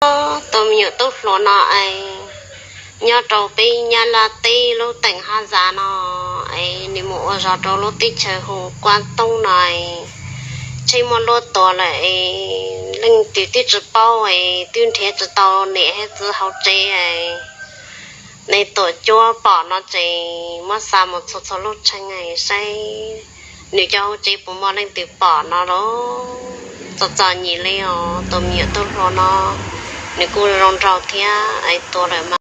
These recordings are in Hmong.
Tus me nyuam tub hluas no es nyob rau peb Nyab Laj teb lub teem Haj Zas no es nws mus ua zog rau lub teb chaws hu Kuab Toob no es tsheb muab luab tua lawm es leej twg twb tsis paub es twb nrhiav tsis tau niam thiab txiv hauv tsev es nej tuam cuab pom no ces muab xa mus txhua txhua lub tshee es saib nws cov hauv tsev puas muaj leej twg pom no lauj. Txom txom nyem li os, tus me nyuam tub hluas no nws kuj zoo nraug thiab es tua lawm mas.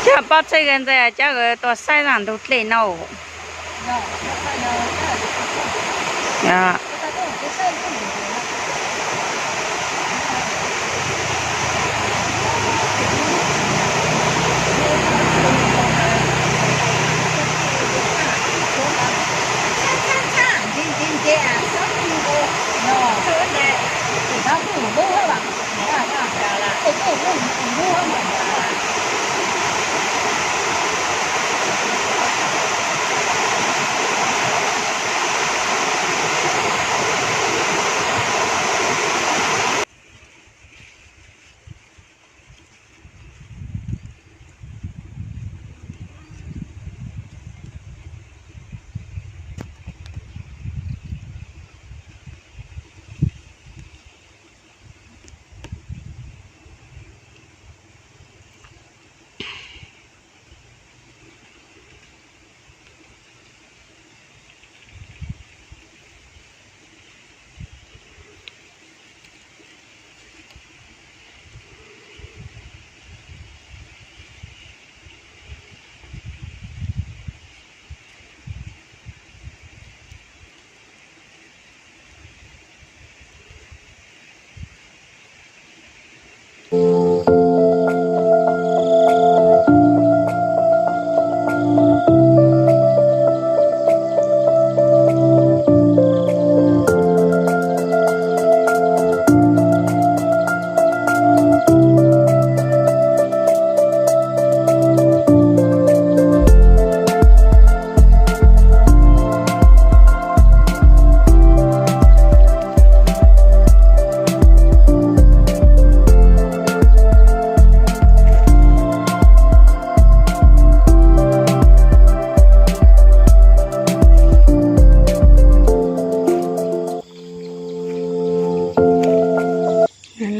Cov poj tshej ntxawg cov tua saib zaj ntug dlej no.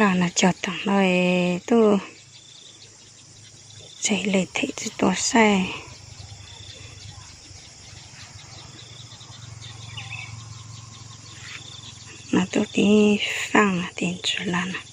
Los no cog toom no tuj tseg lem them tsis tua saib. No tuj tib faaj no tis ntsis los no.